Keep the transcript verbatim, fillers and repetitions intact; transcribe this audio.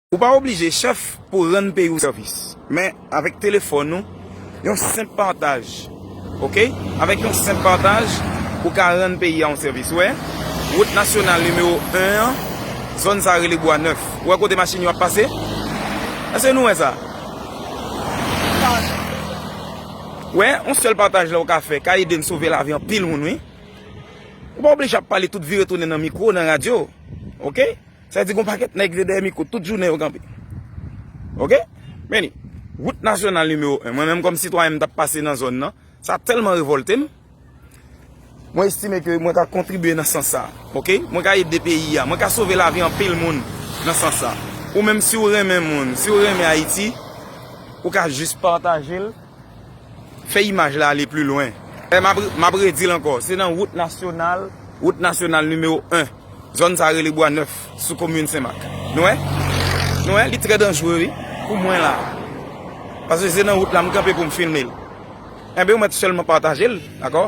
Ou pa oblije chèf pou rann peyi w sèvis. Men avèk telefòn ou, yon senp pataj. Oke? Avèk yon senp pataj, ou ka rann peyi a yon sèvis. Ou wè? Wout nasyonal nimewo en an, zòn sa rele Bwa Nèf. Ou wè kote machin yo ap pase? Èske nou wè sa? Wè, yon sèl pataj la ou ka fè, ka ede n sove lavi anpil moun, wi. Ou pa oblije ap pale tout vire tounen nan mikwo, nan radyo. Oke? Sa vle di gon pakèt nèg te dèyè mikwo tout jounen yo kanpe. Oke? Men li, wout nasyonal nimewo en. Mwen menm kòm sitwayen m t ap pase nan zòn nan, sa tèlman revòlte m. Mwen estime ke mwen ka kontribye nan sans sa. Oke? Mwen ka ede peyi a. Mwen ka sove lavi anpil moun nan sans sa. Ou menm si w renmen moun, si w renmen Ayiti, ou ka jis pataje l. Fè imaj la ale pli lwen. E m ap, m ap redi l ankò. Se nan wout nasyonal, wout nasyonal nimewo en. Zòn sa rele Bwa Nèf, sou komin Senmak. Nou wè? Nou wè? Li trè danjre, wi. Pou mwen la. Paske se nan wout la m kanpe pou m filme l. Enben, ou mèt sèlman pataje l, dakò?